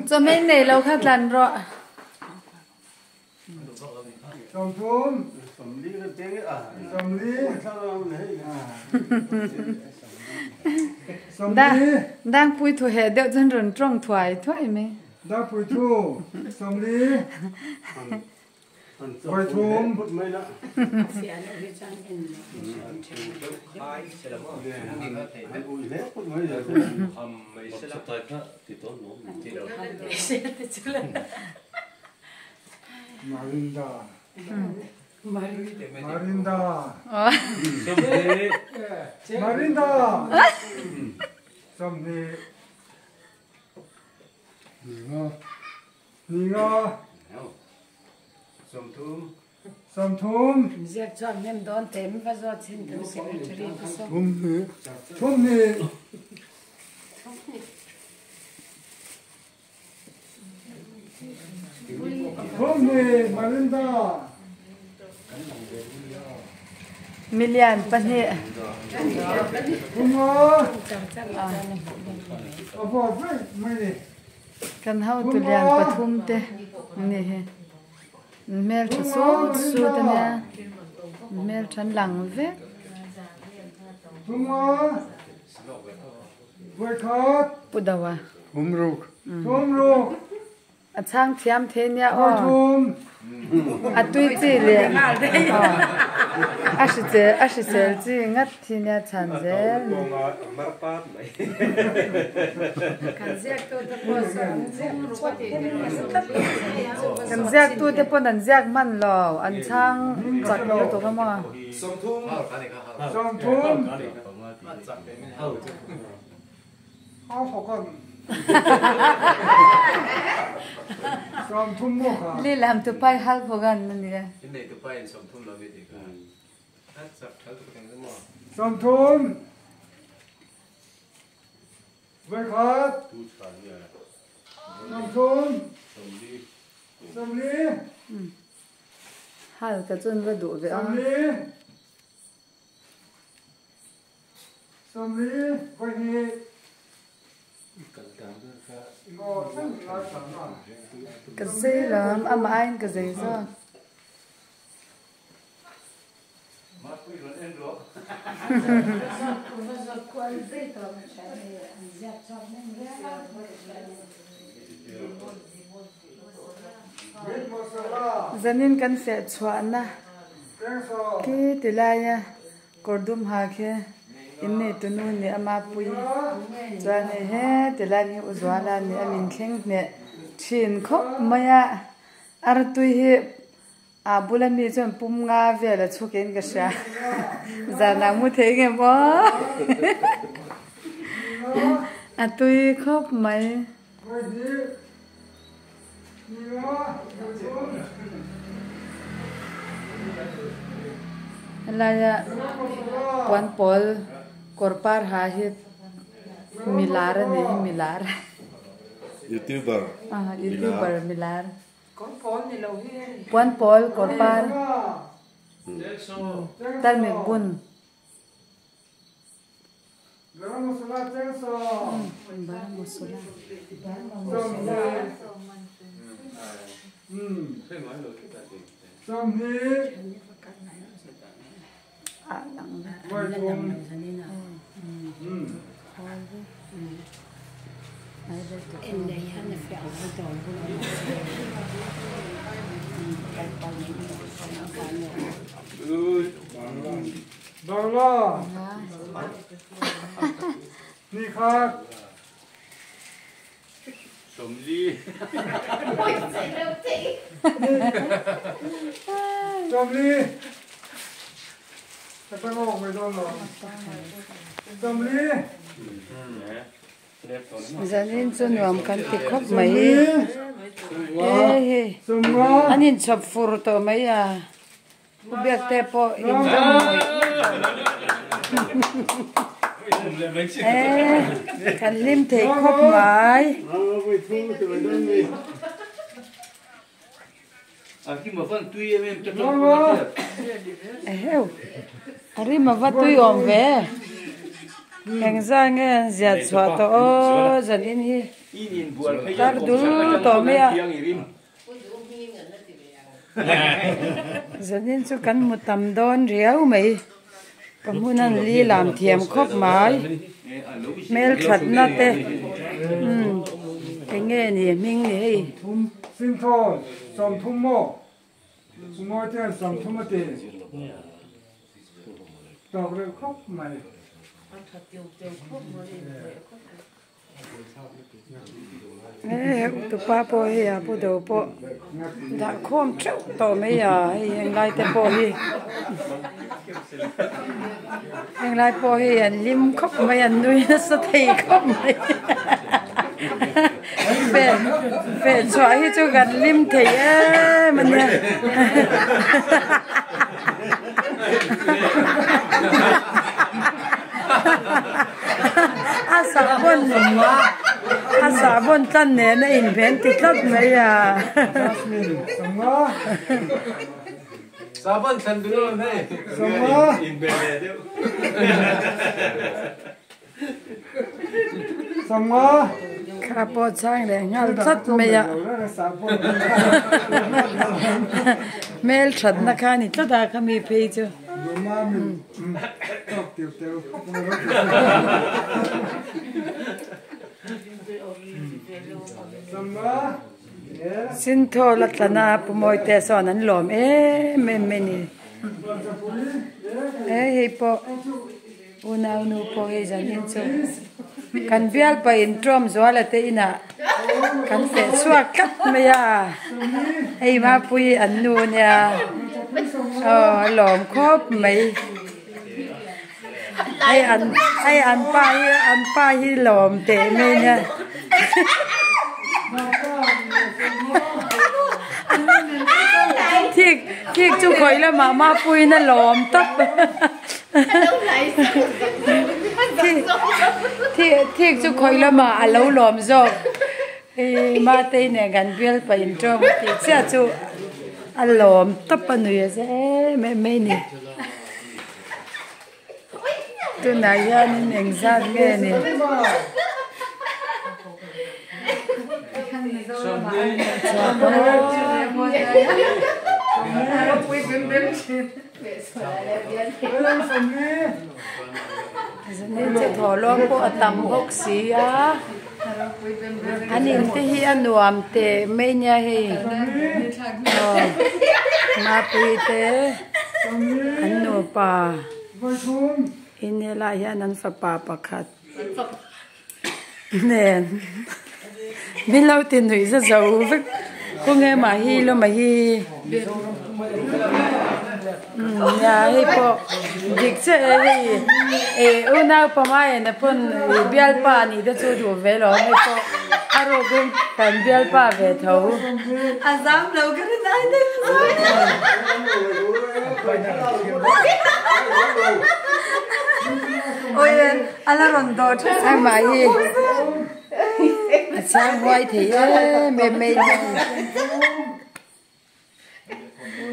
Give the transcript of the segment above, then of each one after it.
Chawhmeh nei lo kha tlan rawh. Dangpui thu heh deuh chuan rawn tawng thuai thuai mai. Dangpui thu 40 Vawithum. Marinda. Marinda. Marinda. 20. Ninga. 30. 30. Ziak chuan hnem dawn teh min va zawt chhin teh u secretary te saw. 20. 20. 20 Marinda. Milian pahnih. Thumnga. A vawt vek mai ni. Kan hotu lian pathum te ni hi hmeltha sut sut a nia hmeltha an lang vek. Pu Doa. A chhang thiam thei nia aw. A tui chi leh a hrisel a hrisel chi ngat thi nia chhan zel ni. Kan ziaktu te pawn an ziak hman lo an chhang chak lutuk a maw. Lehlam tupai hal phogan a ni e. Hal ka chun va duh ve a. Ka zei lam amah aiin ka zei zawk. Zanin kan feh chhuahna khi ti laia Kawr dum ha khi innei tunu nih a mapui chuan hei he ti lai hi u Zuala nih a min thleng hneh thin khawp mai a, artui hi aa bula mi chuan pum nga vel a chhuk in ka hria zan ah mu thei nge maw a tui khawp mai. Helaia puan pawl kawr par ha hi milar a ni hi milar. Youtuber Youtuber milar. Puan pawl kawr par tarmit bun. Bangla Nikhat 40 40 Ka tangawk mai dawn lo. 40 Zanin chu nuam kan ti khawp mai. E hei an inchhawp fur tawh mai a. Pu Biakte pawh in dam mawih e kan hlim thei khawp mai. Eheu a rim a va tui awm ve. Engzah nge an ziah chhuah tawh aw zanin hi tar dul tawh mai a. Zanin chu kan hmu tam dawn riau mai ka hmun an li lam thiam khawp mai hmelthatna te umm eng nge ni hming ni hei. He utupa pawh hei a pu do pawh dah khawm theuh tawh mai a hei henglai te pawh hi henglai pawh hi an hlim khawp mai an nui nasa thei khawp mai feh feh chhuah hi chu kan hlim thei em a nia. A sahbawn a sahbawn tlan nen a inven ti tlat mai a. Kha pawh chhang leh nghal tlat mai a. Hmelthatna kha a ni tlat a khami phei chu. Sinthawl a tlan a Pu Mawite sawn an lawm em em mai ni. He hei pawh unau nu pawh hei zanin chu kan bialpa intawm zuala te inah kan feh chhuak tlat mai a hei mapui an nu ania aw a lawm khawp mai hei an hei an pa hi an pa hi lawm teh mai ania. Thik thik chu khawi lamah mapuiin a lawm tawp. Thik chu khawi lamah a lo lawm zawk hei Matei nen kan bial pah in tawng a tih chiah chu a lawm tawp a nui a za em em mai a ni. Tunah hianin engzat nge ni? Zanin chu thawhlawm pawh a tam bawk si a, an in te hi a nuam teh mai nia hei aw Mapui te an nupa in helaiah hian an fapa pakhat nen min lo ti nuih za zo vek khawnge mah hi lawm a hi nia hei pawh dik chiah e hei eh unau pamaian a pawn ih bialpa anih te chu duh ve lo hei pawh a rukin kan bialpa ve tho. A zam lo ka rin ai daih Oi a la rawn dawh tha a mah hi a chhang huai thei em em mai a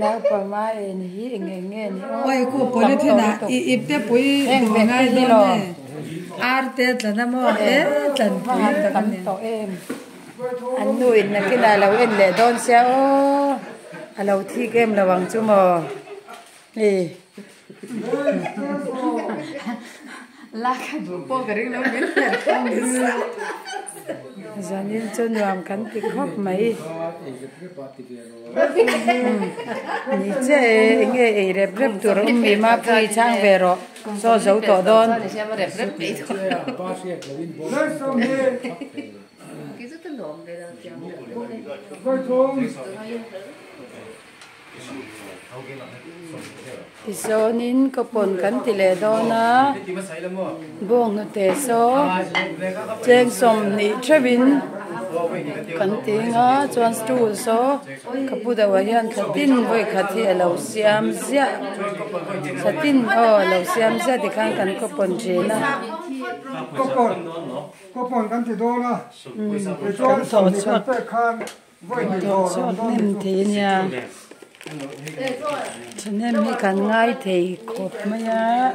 naupang a en hi eng eng nge ni aw Oi ku polythene ah i ip te pui heng duh vek ngai te hi dawn lo e ar te tlan a maw e tlan pui tak a tam ni. tawh em an nu in nakinah a lo en leh dawn sia aw a lo thik em lo ang chu maw. Hei zanin chu nuam kan ti khawp mai ni che e enge ei rep rep tur a awm mi mapui chhang ve rawh saw zo tawh dawn. Tichuanin coupon kan ti leh dawn a, bawnghnute saw cheng sawmhnih theuhin kan ti ang a, chuan stool saw ka pu deuhah hian thla tin vawi khat hi a lo siam ziah, thla tin aw a lo siam ziah tikhan kan coupon thin a. Kan thawh chhuak. Thawh chhuak hnem thei a nia. Thahnem hi kan ngai thei khawp mai a.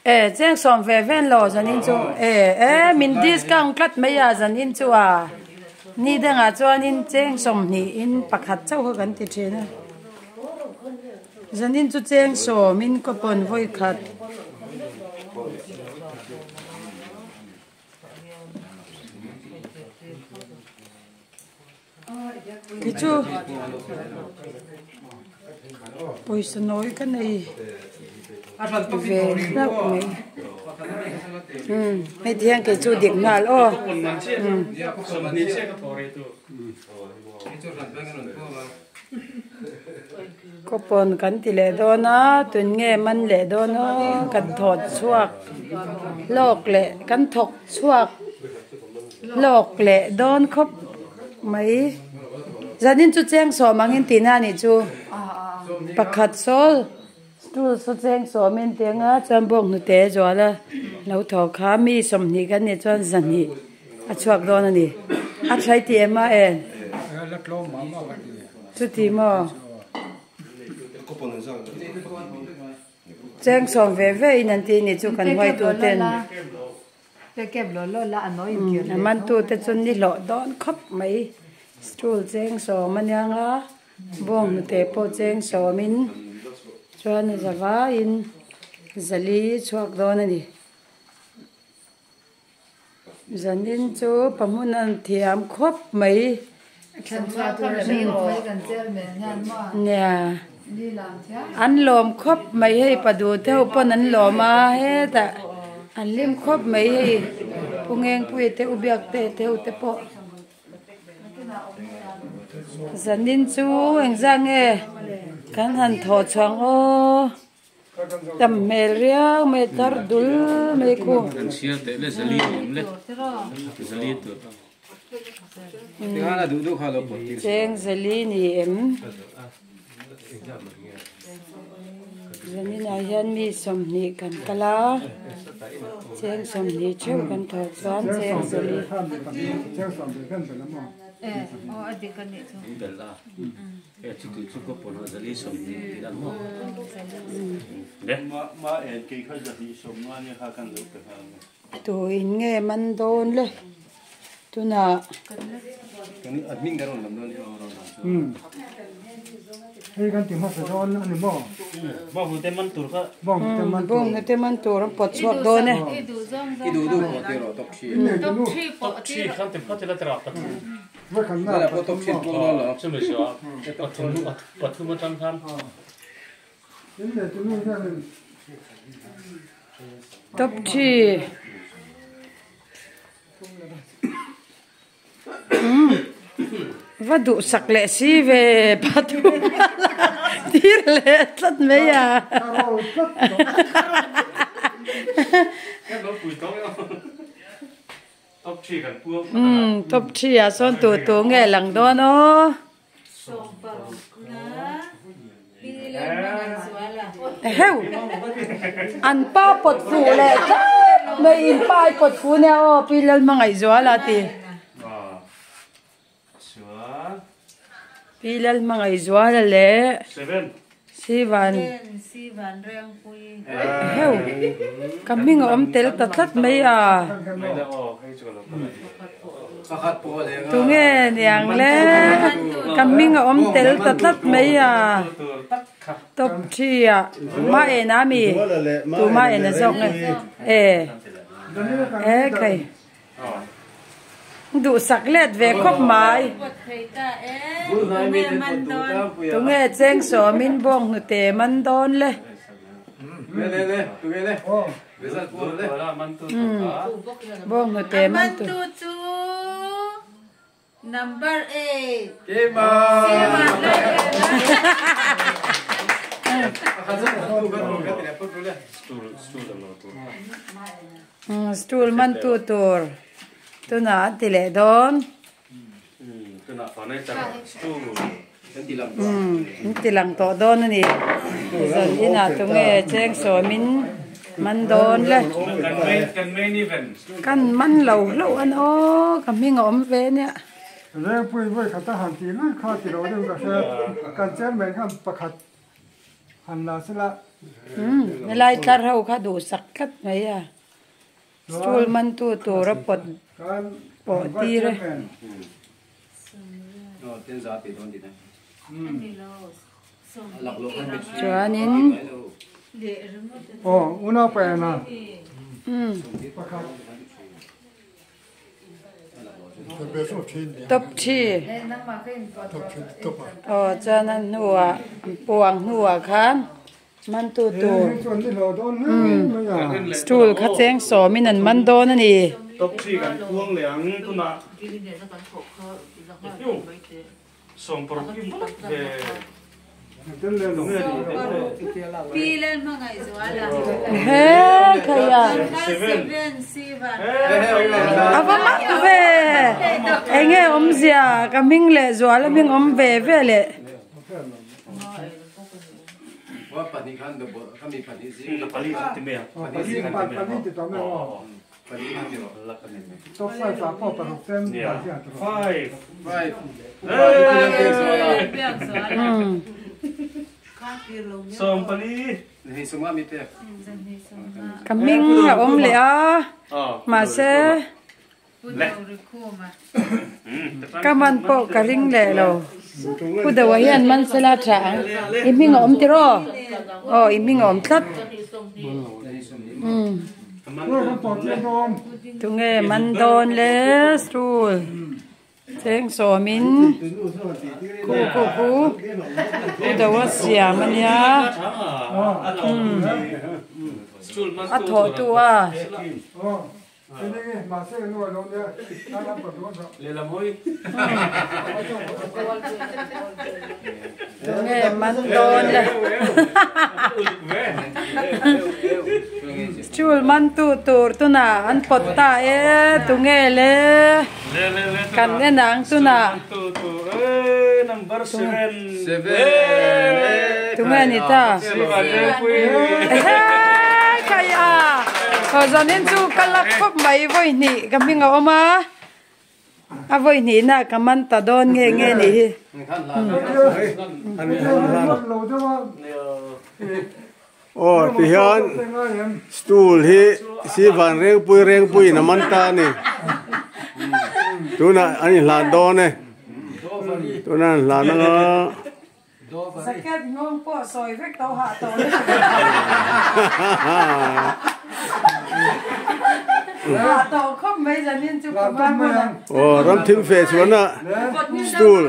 E cheng sawm ve ven lo zanin chu e e min discount tlat mai a zanin chu a ni dangah chuanin cheng sawmhnih in pakhat chauh kha kan ti thin a zanin chu cheng sawmin ka pawn vawi khat. Kei chu pawisa nawi ka nei ve hlauh mai umm hei ti hian kei chu dik nghal aw umm. Coupon kan ti leh dawn a tun nge man leh dawn aw kan thawh chhuak hlawk leh kan thawk chhuak hlawk leh dawn khawp mai zanin chu cheng sawm angin tihna a nih chu pakhat saw stool saw cheng sawmin tih anga chuan bawk hnute zual a lo thaw kha mi sawmhnih kan nih chuan zahnih a chhuak dawn a ni a thlai tih em a en chuti maw cheng sawm ve ve in an tih ni chu kan huaitu ten a man tu te chu ni hlawh dawn khawp mai stool cheng sawm a nia nga bawng hnute pawh cheng sawm in chuan a za vaiin zali chhuak dawn a ni. Zanin chu pahmun an thiam khawp mai. Nia an lawm khawp mai hei padu te ho pawn an lawm a hetah an hlim khawp mai hei Pu Ngengpuia te U Biakte te ho te pawh. Zanin chu engzah nge kan han thawh chhuang aw. Tam hmel riau mai tar dul mai khu. Kan chhiar teh le zali awm le zali tur. Cheng zali ni em. Zaninah hian mi sawmhnih kan kal a cheng sawmhnih theuh kan thawh chuan cheng zali. E chuti chu ka pawn ah zali sawmhnih tih dan maw? Le. Ma en kei kha zahnih sawm nga nia kha kan lo pe nghal nge. Tu in nge man dawn le tunah. Kan a hming kan rawn lam dawn nia aw rawn lam chu. Hei kan ti hmasa dawn a ni maw? Bawng hnute man tur kha. Bawng hnute man tur. Bawng hnute man tur an pawt chhuak dawn e. I duh duh pawh ti rawh tawk thi. Tawk thi khan ti phawt ila ti rawh pathum. Top three umm va duh sak leh si ve pathum tir leh tlat mai a. Umm top three ah sawn tu tu nge lang dawn aw. Eheu an pa pawt fuh leh tlat mai in pa i pawt fuh nia aw Pi Lalhmangaihzuala ti. Pi Lalhmangaihzuala leh Sivan Heu ka hming a awm tel ta tlat mai a. Tunge niang le ka hming a awm tel ta tlat mai a. Top three ah ma en a mi tuma en a zawk nge e e khai. Duhsak let ve khawp mai. Tunge cheng sawmin bawng hnute man dawn le. Bawng hnute man tu. Number 8. Stool man tu tur tunah an ti leh dawn. An ti lang tawh dawn a ni. Zan inah tunge cheng sawmin. Man dawn le. Kan man lo hlauh an aw ka hming a awm ve nia. Rengpui vawi khat a han tih lui kha ti lo deuh ka hria. Kan chairman khan pakhat han la sela. Umm helai tlar ho kha duhsak tlat mai a. Stool man tu tur a pawt pawh tir e. Chuanin Top three aw chuan a hnuah puang hnuah khan mantu tur stool kha cheng sawmin an man dawn a ni. Top three kan puang leh ang tunah He khaia a va mak ve enge awmzia ka hming leh zual a hming awm ve ve leh. Ka hming a awm leh a mahse ka man pawh ka ring leh lo pu deuh ah hian man sela tha ang i hming a awm tiraw aw i hming a awm tlat. Tunge man dawn le stool cheng sawmin khu khu khu u do a siam a nia a thawh tu a. Tunge man dawn le Stool man tu tur tunah an pawt ta e tunge le kan en ang tunah Tunge ni ta Ehe khai a Aw zanin chu ka la khawp mai vawi hnih ka hming a awm a a vawi hnihna ka man ta dawn nge nge nih hi. Aw tihian stool hi Sivan Rengpui Rengpuiin a man ta a ni tunah an inhlan dawn e tunah an inhlan anga. Zaket nghawng pawh sawi vek tawh hah tawh hah tawh khawp mai zanin chu ka hma hmun a. Aw ram thim fe chuan a stool.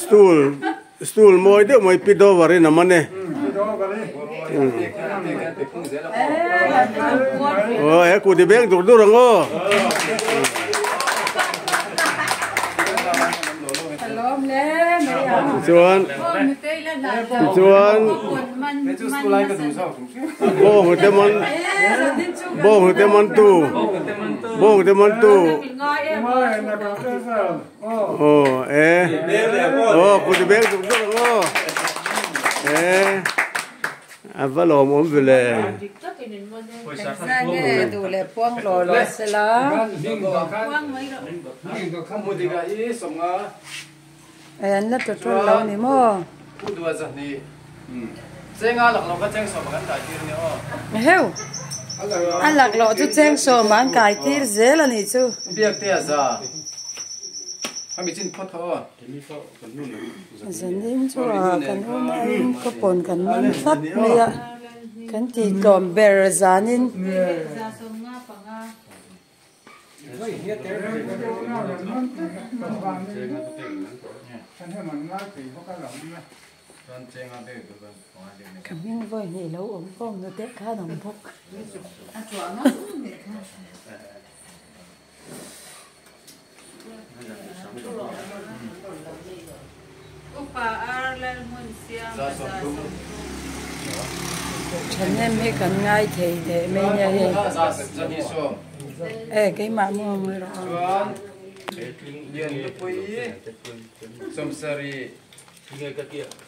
Stool stool mawi deuh mai pi dover in a man e. Aw he kut i beng dur dur ang aw. Tichuan tichuan bawng hnute man bawng hnute man tu bawng hnute man tu aw e aw kut i beng dur dur ang aw e a va lawmawm ve le. Duh leh puang law law sela. Ai an la petrol lo ni maw? Eheu! A laklawh chu cheng sawmah an kai tir zel a nih chu. Zanin chu a kan unauin khawpawn kan man tlat mai a, kan tih tlawm ber zanin. Ka hming vawi hnih lo awm fawm nute khan awm bawk. Thahnem hi kan ngai thei teh mai nia hei. E keimah maw mawi rawh aw.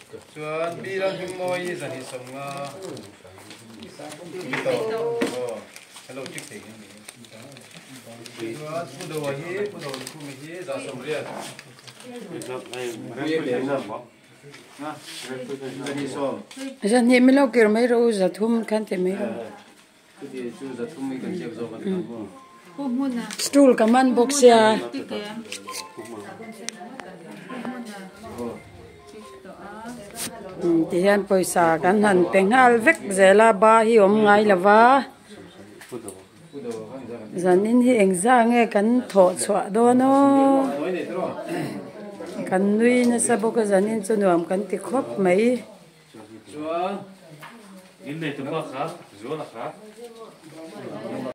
Chuan Pi Lalhmingmawii 250 mi tawh aw hello check thei hian ni chuan Pu Doa hi Pu Do Lukhumi hi 180 Zahnih milo kir mai rawh u zathum khan ti mai rawh. Stool ka man bawk sia. Ti hian pawisa kan han pe nghal vek zel a ba hi awm ngai lo va zanin hi engzah nge kan thawh chhuah dawn aw kan nui nasa bawk a zanin chu nuam kan ti khawp mai.